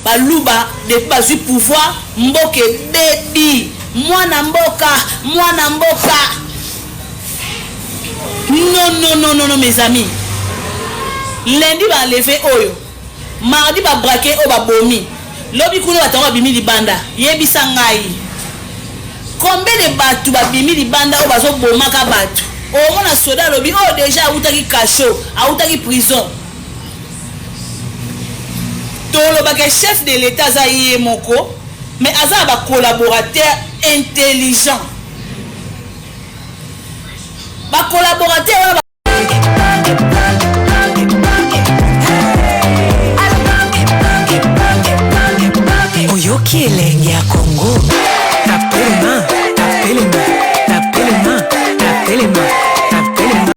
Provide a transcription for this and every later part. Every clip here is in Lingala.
Baluba depuis bazui pouvoir mboka ebebi mwana mboka mwana mboka non non non non mes amis lundi ba enleve oyo mardi ba braque oyo babomi lobi kuna bato yango babimi libanda yebisa ngai combien de bato babimi libanda oyo bazobomaka bato omona soda alobi oyo deja awutaki cachot awutaki prison Tolobaka chef de l'etat aza ye moko mais aza na ba collaborateurs intelligents. Ba collaborateurs wana ba Oyoki elengi ya Congo. Tapelema, tapelema, tapelema, tapelema, tapelema.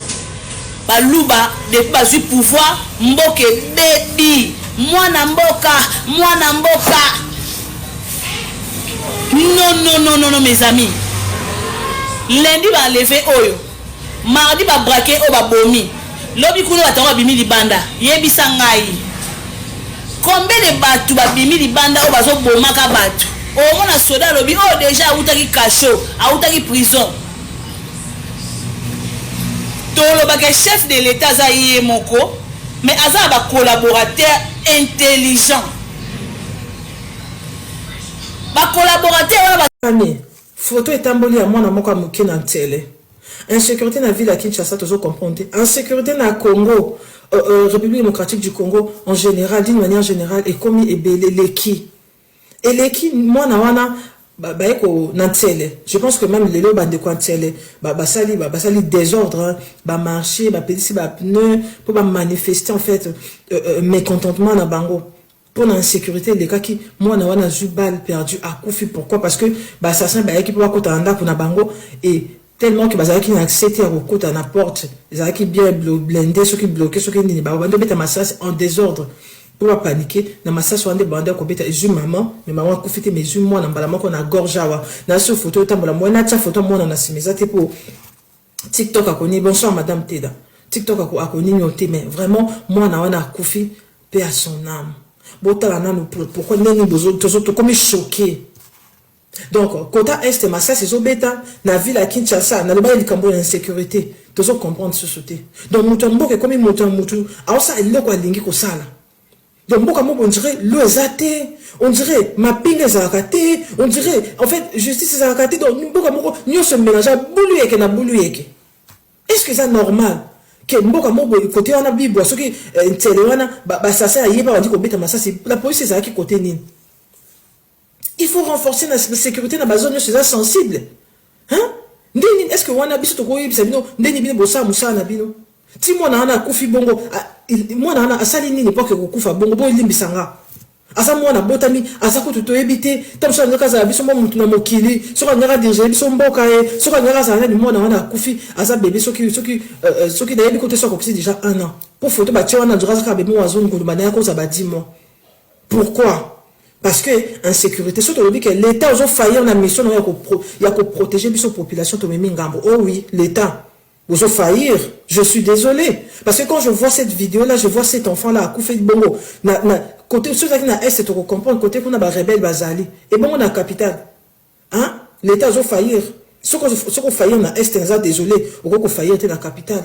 Baluba depuis bazui pouvoir mboka ebebi mwana mboka mwana mboka non non non non mes amis lundi ba enleve oyo mardi ba braque oyo babomi lobi kuna bato yango babimi libanda yebisa ngai combien de bato babimi libanda oyo bazobomaka bato omona soda alobi oyo deja awutaki cachot awutaki prison Tolobaka chef de l'etat aza ye moko mais aza na ba collaborateurs intelligents. Ba collaborateurs wana ba. Famille, photo etamboli ya mwana moko ya moke na Nsele. Insecurite na ville ya Kinshasa tozo comprendre te. Insecurite na Congo, Republique democratique du Congo en general, d'une manière generale ekomi ebele, eleki. Eleki mwana wana baye ko na Nsele. Je pense que meme lelo ba ndeko ya Nsele basali basali desordre, ba marcher, ba pelisi ba pneus po ba manifester en fait mecontentement na bango pona insecurite elekaki. Mwana wana azui balle perdue akufi. Pourquoi? Parce que ba assassins bayaki po bakota na ndako na bango et tellement que bazalaki na accès te ya kokota na porte, ezalaki bien blinde, soki bloquer soki nini, ba bandi kobeta masasi en desordre po ba paniquer. Na masasi wana nde ba bandi kobeta, ezui maman, mais maman akufi te, mais ezui mwana mbala moko na gorge awa. Na sur photo etambola, moyen natia photo ya mwana na sima eza te po TikTok akoni. Bonsoir madame Teda. TikTok ako akonini yo te, mais vraiment mwana wana akufi, paix à son âme. Botala nanu pourquoi ndenge bozo tozo tokomi choquer. Donc kota est masasi ezo beta na ville ya Kinshasa nalobaki likambo ya insecurite tozo comprendre susu te. Donc mutu ya mboka ekomi mutu ya mutu aosala eloko alingi kosala. Donc mboka moko on dirait l'eau eza te, on dirait mapinga ezalaka te, on dirait en fait justice ezalaka te. Donc mboka moko nionso melange bulu yeke na bulu yeke. Est-ce que eza normal que mboka moko boye cote wana bibwa soki nsele wana ba assassin aye ba bandi kobeta masasi la police ezalaki cote nini? Il faut renforcer na securite na ba zone nionso eza sensible. Hein? Nde nini? Est-ce que wana biso tokoyebisa bino nde nini bino bosala mosala na bino? Ti mwana wana akufi bongo, mwana wana asali nini po ake kokufa bongo? Bolimbisa nga. Aza mwana abotami, aza kutu toyebi te. Tango mosusu alingaki azala biso mwa mutu na mokili, soki alingaki a diriger biso mboka ye, soki alingaki azala nani, mwana wana akufi, aza bebe soki soki soki nayebi kutu te soki akokisi dejà un an. Po photo batie wana nzoka aza kaka bebe moko azonguluma naye akozala ba 10 mois. Pourquoi? Parce que insecurite soki tolobi que l'etat ozo faillir na mission nayo ya ko proteger biso population tomemi ngambo oh oui l'etat ozo faillir je suis desole parce que quand je vois cette video là je vois cet enfant là akufeli bongo na na cote soki ezalaki na est toko comprendre cote kuna ba rebelles bazali ebongo na capitale hein l'etat azo faillir soki soki ofaillir na est naza desole okoki ko faillir te na capitale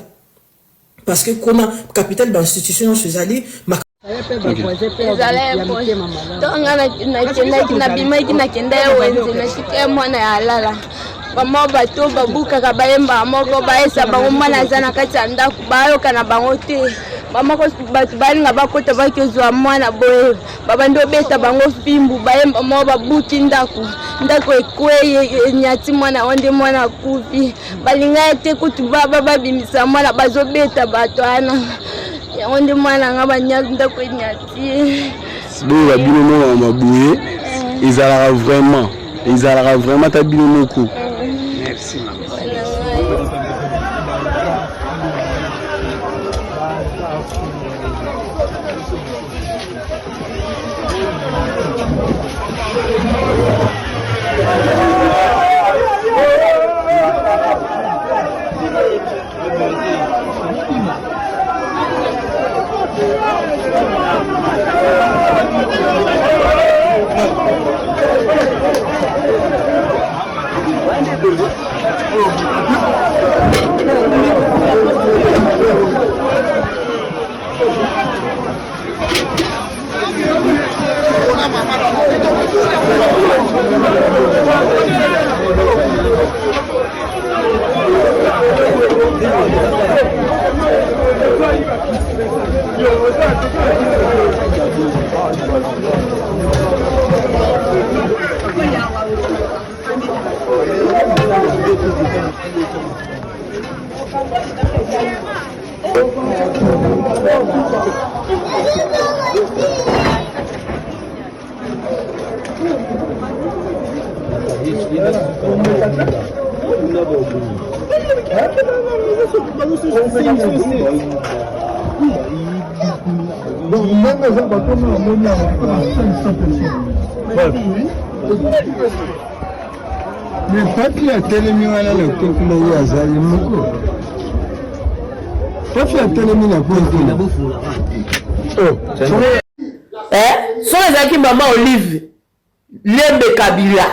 Parce que kuna capitale ba institution nyonso ezali. Ezala to nga nakendaki nabimaki nakenda ye wenze natika ye mwana ya alala bamoko bato babukaka bayembaka moko bayesa bango mwana aza na kati ya ndako bayoka na bango te bamoko bato balinga bakota bakozwa mwana boye babandi obeta bango fimbu bayemba moko babuki ndako ndako ekwei enyati mwana yango nde mwana akufi Balinga ye te kutu baba babimisa mwana bazobeta bato wana yango nde mwana nga banyati ndako enyati ye. Boyoka bino moko maboye ezalaka vraiment ezalaka vraiment ata bino moko. Merci mama. Donc ndenge eza bato oyo namoni awa 500 personnes. Mais Papi atelemi wana na kuna ye azali moko. Papi atelemi na kuna kuna. Oh. Eh, soki ezalaki mama Olive Lembe Kabila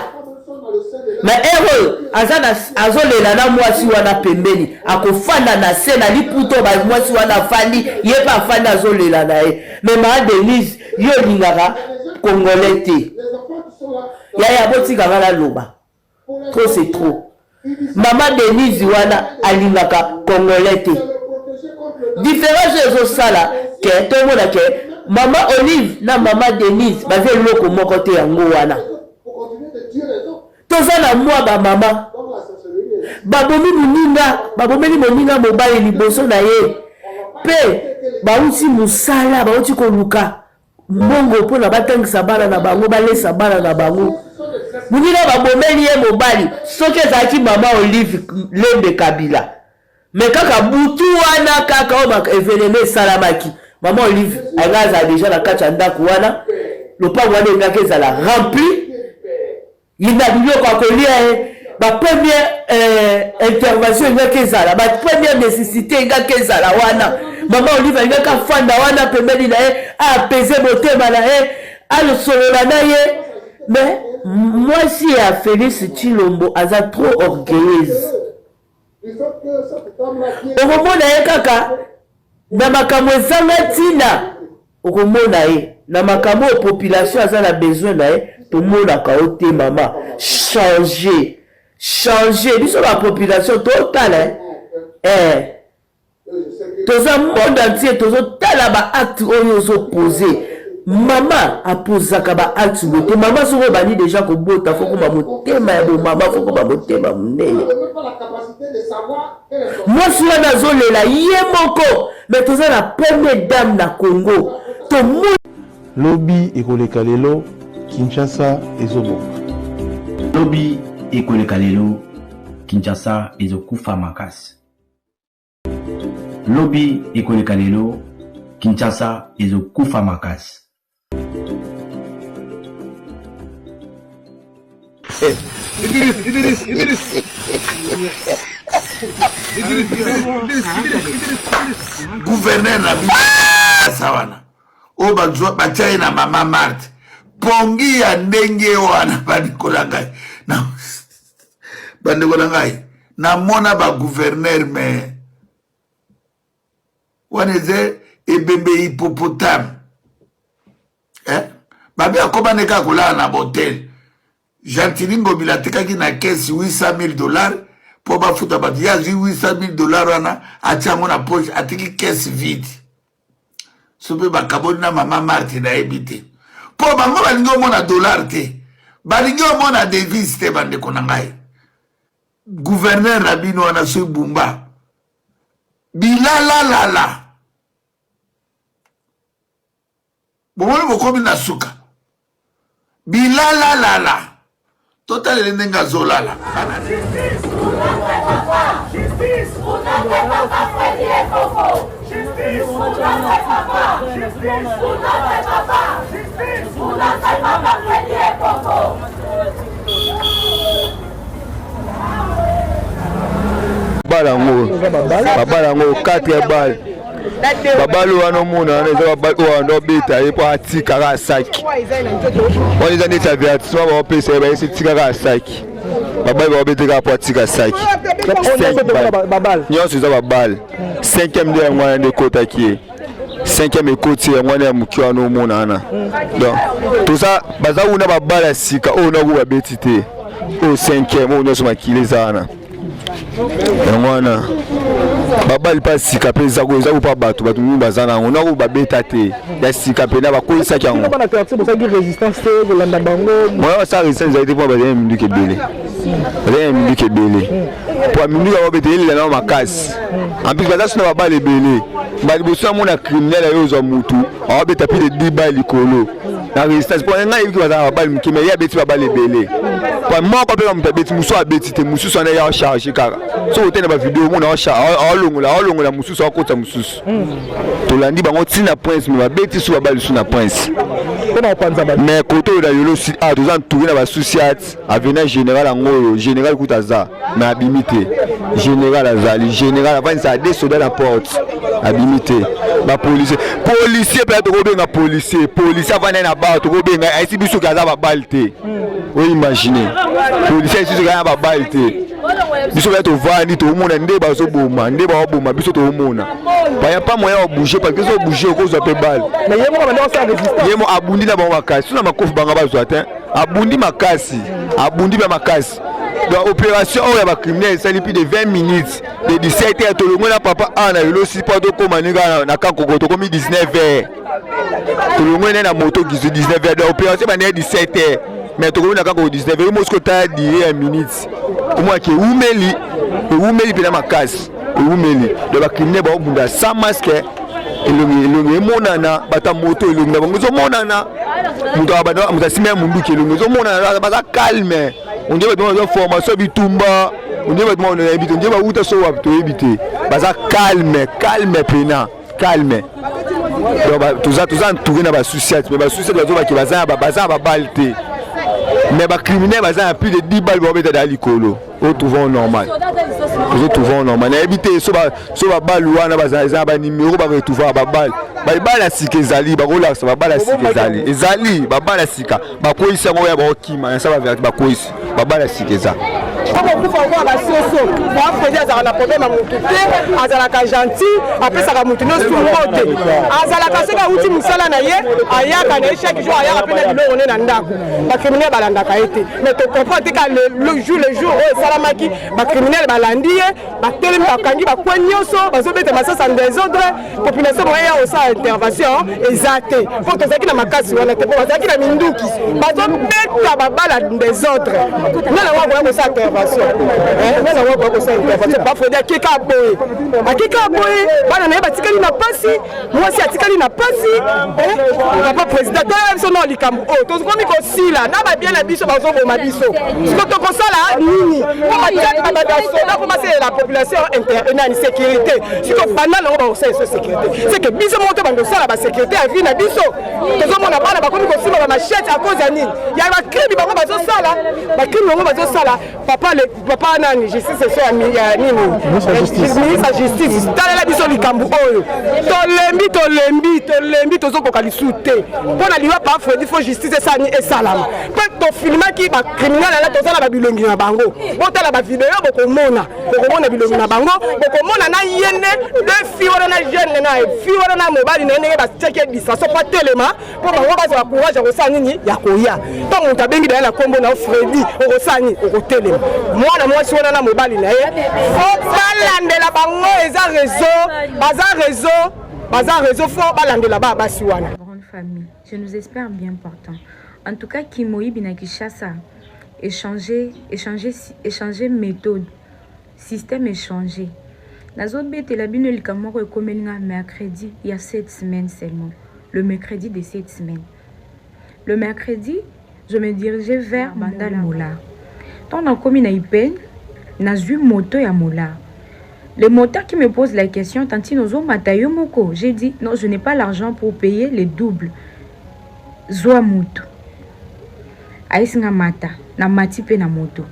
mais heure oyo aza na azolela na mwasi wana pembeni akofanda na se na liputa oyo mwasi wana afandi ye mpe afandi azolela na ye mais maa Denise yo olingaka congolais te Yaya botika nga naloba trop c'est trop mama Denise wana alingaka congolais te différence oyo ezosala ke tomona ke mama Olive na mama Denise baza eloko moko te yango wana toza na mwa ba mama babomi moninga babomeli moninga mobali liboso na ye mpe bauti mosala bauti koluka mbongo mpo na batangisa bana na bango balesa bana na bango moninga babomeli ye mobali soki ezalaki mama olive lembe kabila me kaka butu wana kaka oyo evenema esalamaki mama olive alinga azala deja na kati ya ndako wana lopango wana elingaki ezala rempli Ye na biloko ya kolia ye ba première euh, intervention elingaki ezala ba première nécessité elingaki ezala wana mama olive alingaki afanda wana pembeni na ye aapese motema na ye alosolola na ye mais mwasi ya Félix Tshilombo aza trop orgueilleuse okomona ye kaka na makambo ezanga ntina okomona ye na makambo oyo population aza na besoin na ye tomonaka yo te mama change change biso ba population totala eh. Toza monde entier tozo tala ba acte oyo ozo pose. Mama apozaka ba acte boye te. Mama soki obandi deja kobota fo koma motema ya bomama fo koma motema monene. Mwasi wana azolela ye moko mais toza na première dame na Congo. Tomoni Lobi ekoleka lelo, Kinshasa ezobonga. Lobi ekoleka lelo, Kinshasa ezo kufa makasi. Lobi ekoleka lelo, Kinshasa ezo kufa makasi. Idris, Idris, Idris. Idris, Idris, Idris, Idris, Idris. Gouverneur na biso asa wana oyo bazwa batya ye na mama Marthe pongi ya ndenge wana bandeko na ngai bandeko na ngai namona ba gouverneur me wana eza ebembe hippopotame eh? babe akoma nde kaka kolala na botel gentili ngobila atekaki na kesi 800 000 dollars mpo bafuta bato ye azwi 800 000 dollars wana atia yango na poche atiki kesi vide so mpe bakaboli na mama marte nayebi te mpo bango balingi omona dollar te balingi omona devise te bandeko na ngai gouverneur na bino wana soki bumba bilalalala bomoni bokomi na suka bilalalala totalele ndenge azolala Bala yango babala yango 4 bale babale wana omona wana eza babale oyo wana obeta ye mpo atikaka saki wana eza neti avertissement baopesa ye bayesi tikaka saki babale baobete kaka mpo atika saki nyonso eza babale cinquième nde yango wana nde ekotaki ye cinquième ekoti yango wana ya moke wana omona wana donc toza baza kuna babale ya sika oyo nako babeti te. Oyo 5e oyo nyonso makila eza wana. Yango wana babali mpe sika mpe eza eza kopa bato bato mingi baza na yango nako babeta te ya sika mpenza bakweyisaki yango moya basala résistance ezali te mpo bazali na minduki ebele bazali na minduki ebele mpo minduki yango bete elela nao makasi en plus baza so na babale ebele mbala liboso namona criminel ayo ozwa mutu awabeta plus de 10 bale likolo na résistance mpo ngai yebiki baza na babale moke mais ye abeti babale ebele mpo moko mpe moto abeti mosusu abeti te mosusu wana ye acharge kaka soki otali na bavideo omona aolongola aolongola mosusu akota mosusu tolandi bango ntina prince me babeti su babale lisusu na prince mais kote oyo na yolo ah, toza entouré na basusiate Avena general yango oyo general kutu aza mais abimi te general azali general avandisa de soda na porte abimi te bapolisier policier mpe tokobenga policier policier avanda na bar tokobenga ayesi biso ke aza babale te oimagine policier ayesi biso ke aza babale te biso mpe tovandi toomona nde bazoboma nde baoboma biso toomona baya pas moyen ya bouger parce que so bouger okozwa mpe bale ye mo abundi na bango makasi so na makofi banga bazwa te abundi makasi abundi mpe makasi donc opération oyo ya bacriminel esali plus de 20 minutes de 17 heures tolongwe na papa a na elosi mpo tokóma ndenge na kankoko tokomi 19 heures tolongwe nde na moto 19 heures donc opération ebandaki 17 heures mais tokomi na kankoko 19 heures mosiko taya dire ya minutes omonaki ewumeli ewumeli mpena makasi ewumeli donc bacriminel baobunda sans masque elongi elongi emonana bato ya moto elongi na bango ezomonana moto moto asimbi ya munduki elongi ezomonana baza calme ondie bato bazwa formation bitumba ondie bato nayebi te ondie bawuta so wapi toyebi te baza calme calme pena calme donc toza toza entouré na basusiate mais basusiate bazobaki baza na babale te mais bacriminel baza na plus de 10 bale baobeta da likolo otrouve normal ozo normal nayebi te so babale wana eza na banimero baretrouvaka babale babale ya sika ezali bakolakisa babale ya sika ezali ezali babale ya sika bakweyisi yango oya bakokima na sa baverti bakweyisi babale ya sika eza okokufa lokola basoso afredi azalaka na problème ya motu te azalaka gentil apesaka motu nyonso mbote azalaka soki awuti mosala na ye ayaka na ye chaque jour ayaka mpe na biloko ne na ndako bacriminel balandaka ye te mais tocomprendre te ka le jour le jour oyo esalamaki bacriminel balandi ye batelemi bakangi bakwe nyonso bazobeta masasi en desordre population moyen ya kosala intervention eza te mpo tozalaki na makasi wana te mpo bazalaki na minduki bazobeta babala desordre nani yango akoya kosala intervention nani yango akoya kosala intervention bafredi akeka boye akeka boye bana na ye batikali na mpasi mwasi atikali na pasi eh? papa président toyeba biso nao likambo oyo tokomi kosila na babie na biso bazoboma biso siko tokosala nini mpo batiaka basoda mpo basalela population nani sécurité siko banda nango bakosala biso sécurité seke biso moko tobanda kosala basécurité ya vie na biso tozomona bana bakomi kosimba bamachete à cause ya nini ya bacrime bango bazosala bacrime bango bazosala papa le papa nani justice eso ya nini ministre ya justice talela biso likambo oyo tolembi tolembi tolembi tozokoka lisusu te mpo na liwa pa fredi fo justice esani esalama mpe tofilmaki bacriminel ala toza na babilongi na bango botala bavideo bokomona bokomona bilongi na bango bokomona na ye nde de fi wana na jeune na fi wana na mobali na ye ndenge batiaki ye distraction mpo atelema mpo bango bazwa courage ya kosala nini ya koya ntango moto abengi daya na nkombo na yo fredi okosala nini okotelema mwana mwasi wana na mobali na ye fo balandela bango eza réseau baza réseau baza réseau fo balandela baa basi wana grande famille je nous espère bien portant en tout cas kimoyibi na Kinshasa échanger échanger échanger méthode système échanger nazobetela bino likambo moko ekomeli nga mercredi ya cette semaine seulement le mercredi de cette semaine le mercredi je me dirigeais vers Bandal Molar ntango nakomi na ipene nazwi moto ya Molar Le motard qui me pose la question, Tantine ozomata yo moko. J'ai dit, non, je n'ai pas l'argent pour payer le double. Zwa moto. Ayesi nga mata, na mati pe na moto.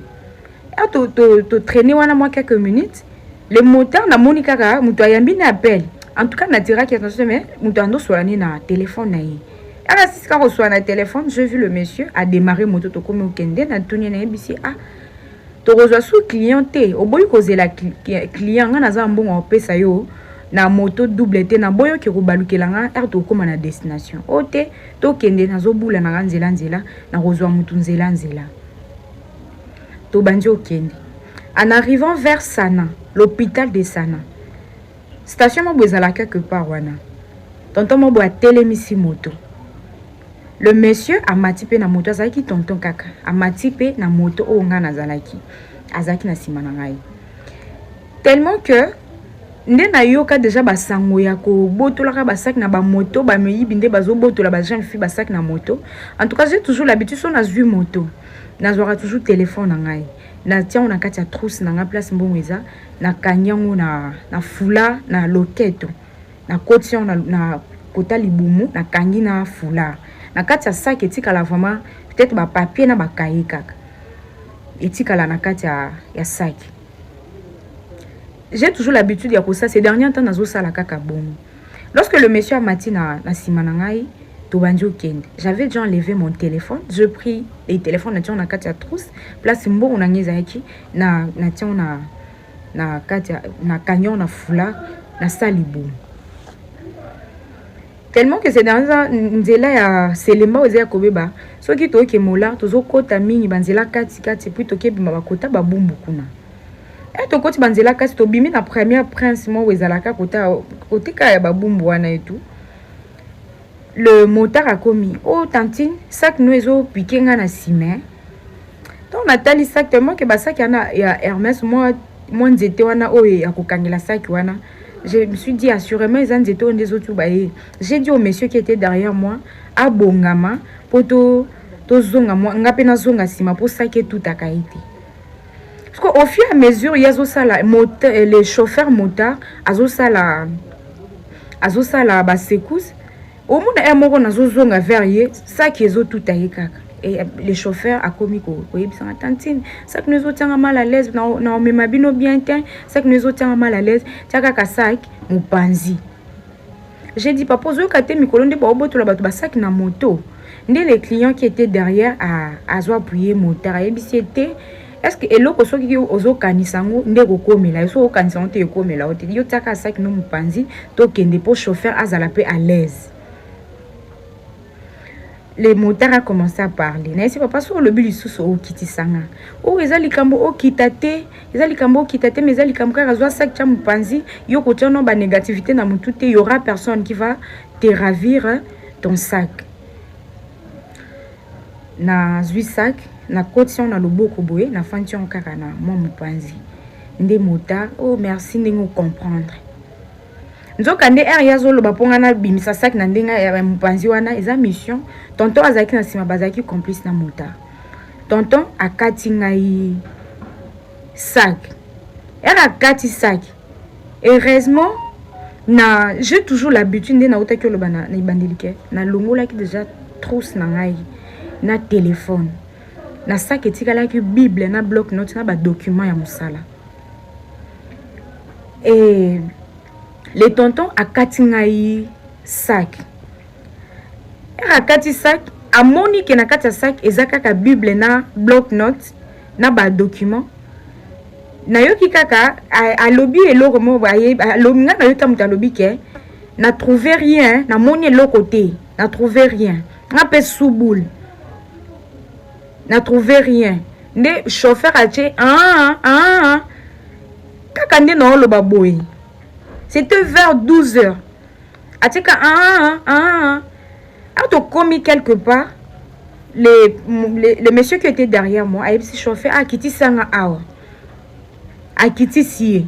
Ah, to, to, to traîner wana moi quelques minutes. Le motard namoni kaka moto ayambi na appel. En tout cas, natiraki attention mais moto ando sola na téléphone na ye. Ala sisi kaka koswala na téléphone, j'ai vu le monsieur a démarré moto tokomi okende na tuni na yebisi ah tokozwa su client te oboyi kozela client nga naza mbongo opesa yo na moto double te naboyi oke kobalukela nga ere tokóma na destination o te tokende nazobula na nga nzela nzela nakozwa motu nzela nzela. Tobandi okende. En arrivant vers Sana, l'hôpital de Sana, station moko ezala quelque part wana. Tonton moko atelemisi moto. Le monsieur amati mpe na moto, azalaki tonton kaka. Amati mpe na moto oyo ngai nazalaki. Azalaki na nsima na ngai. Tellement que nde nayoka deja basango ya kobotolaka basaki na bamoto, bameyibi nde bazobotola ba jeune fille basaki na moto. En tout cas, j'ai toujours l'habitude, so nazwi moto, nazwaka toujours téléphone na ngai, natia yango na kati ya trousse na ngai, place mbongo eza, nakangi yango na foulard na loketo, nakoti yango na kota libumu, nakangi na foulard na kati ya sac. Etikala vraiment peut-être bapapier na bakaye kaka etikala na kati ya sac. J'ai toujours l'habitude ya kosala. Ces derniers temps, nazosala kaka bongo. Lorsque le monsieur amati na nsima na ngai, tobandi okende, j'avais déjà enlevé mon téléphone. Je pris les téléphones, natia na kati ya trousse, place mbongo na ngai ezalaki, na natia na kati ya na cagnon na foulard na sa libumu. Tellement que c'est dans nzela ya Selema oyo eza ya kobeba, soki toyoke mola, tozokɔta mingi banzela katikati, puis tokebima bakota babumbu kuna. E tokoti banzela kasi, tobimi na première prince moko ezalaka kota kotika ya babumbu wana etu. Le motard akomi: "Oh tantine, sac no ezopiquer nga na nsima." Donc natali sac, tellement que basaki wana ya Hermès, mwa nzete wana oyo ya kokangela saki wana, je me suis dit: assurément eza nzete oyo nde ezotuba ye. J'ai dit au monsieur qui était derrière moi abongama mpo tozonga, nga mpe nazonga nsima mpo saki etutaka ye te. Parce que au fur et à mesure ye azosala, le chauffeur motard azosala basecousse, omona ye moko nazozonga vers ye, saki ezotuta ye kaka. Et le chauffeur akomi koyebisanga: "Tantine, saki no ezotianga mal à l'aise, na omema bino bien te, saki no ezotianga mal à l'aise, tia kaka saki mopanzi." J'ai dit: "Papa, ozoyoka te mikolo nde baobotola bato basaki na moto?" Nde le client qui était derrière azwa appuyer motard, ayebisi ye te: "Est ce que eloko soki ozokanisa yango nde ekokomela yo? Soki okanisa yango te, ekomela yo te. Yo tiaka saki no mopanzi, tokende mpo chauffeur azala mpe à l'aise." Le motard a commencé à parler. Nayesi: "Papa, soki olobi lisusu okitisanga oyo, eza likambo okita te, eza likambo okita te, mais eza likambo kaka zwa saki, tia mopanzi. Yo kotia no banégativité na motu te, y aura personne qui va te ravir ton sac." Nazwi sac, nakoti yango na loboko boye, nafandi yango kaka na mwa mopanzi. Nde motard: "Oh merci ndenge ocomprendre." Nzoka nde ere ye azoloba mpo ngai nabimisa saki na ndenge ya mopanzi wana, eza mission. Tonton azalaki na nsima, bazalaki complice na motard. Tonton akati ngai sac. Ere akati sac, heureusement na j'ai toujours l'habitude, nde nautaki oloba na ebandeli ke nalongolaki déjà trousse na ngai na téléphone. Na sac etikalaki bible na bloc note na badocument ya mosala. E le tonton akati ngai sac. Ere akati sac, amoni ke na kati ya sac eza kaka bible na bloc note na badocument. Nayoki kaka alobi eloko moko, alobi, ngai nayoki moto alobi ke na trouve rien, namoni eloko te, na trouve rien. Nga mpe subule, na trouve rien. Nde chauffeur atie ah, ah, kaka nde naoloba boye, c'était vers 12 heures, atika ah, ah, ah. Tokomi quelque part, le monsieur qui était derrière moi ayebisi chauffeur akitisanga awa. Akitisi ye.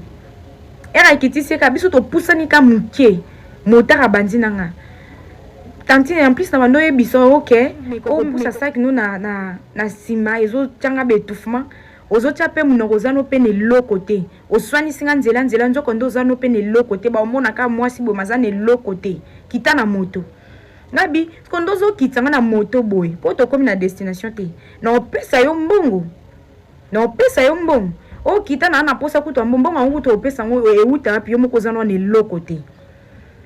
Ere akitisi ye, kaka biso topusani ka moke, motard abandi na nga: "Tantine, en plus na bando oyebisa, ok, opusa saki no na nsima, ezotianga baétouffement, ozotia mpe monoko, oza no mpe na eloko te, oswanisi nga nzela nzela, nzoko nde oza no mpe na eloko te, baomonaka mwasi boye aza na eloko te, kita na moto." Ngabi siko nde ozokitisa nga na moto boye mpo tokómi na destination te, na opesa yo mbongo, na opesa yo mbongo, okita na posa kutu mbongo yango kutu opesa yango euta wapi? Yo moko oza no na eloko te."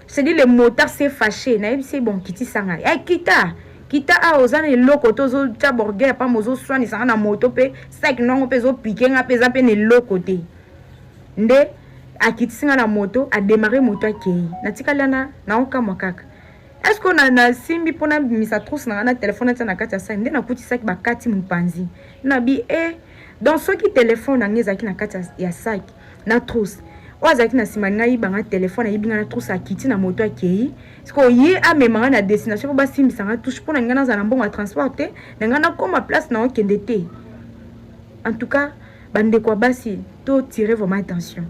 C'est-à-dire le motard s'est fâché. Nayebisi: "Bon, kitisa ngai." "Ay, kita, kita awa, oza na eloko te, ozotia borgere pamba, ozoswanisa nga na moto, mpe sac nongo mpe ezopiquer nga, mpe eza mpe na eloko te." Nde akitisi nga na moto, adémarrer moto, akei. Natikali wana, naokamwa kaka. Est ce que nasimbi mpo nabimisa trousse na nga na telefone, atia na kati ya saki, nde nakutisaki bakati mopanzi. Nabi e Donc soki telefone na ngai ezalaki na kati ya sac na trousse, oyo azalaki na nsima ngai ayiba nga telefone, ayibi nga na trousse, akiti na moto, akei. Sikoyo ye amema nga na destination mpo basimbisa nga touche, mpo na ngai nazala na mbongo ya transport te, na ngai nakóma place na okende te. En tout cas, bandeko ya basi, to tirer vraiment attention,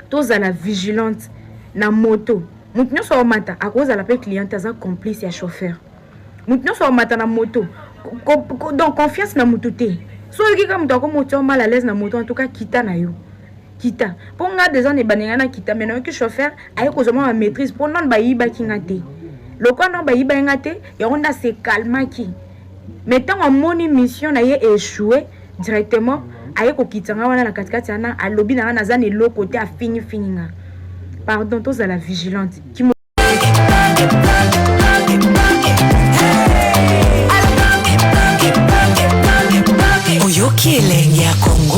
tozala vigilante na moto. Moto nyonso aomata akozala mpe cliente, aza complice ya chauffeur. Moto nyonso aomata na moto, donc confiance na motu te. So oyoki kaka moto akoma otia mal à l'aise na moto, en tout cas kita na yo, kita. Mpo nga déjà na ebandeli nga nakita, mais nayoki chauffeur aye kozwa mwa bamaîtrise, mpo nano bayibaki nga te. Lokola nano bayibaki nga te, yango nde ase calmaki. Mais ntango amoni mission na ye échoué, directement aye kokitisa nga wana na katikati wana, alobi na nga naza na eloko te, afingifingi nga. Pardon, tozala vigilante. Oyoki elengi ya Congo.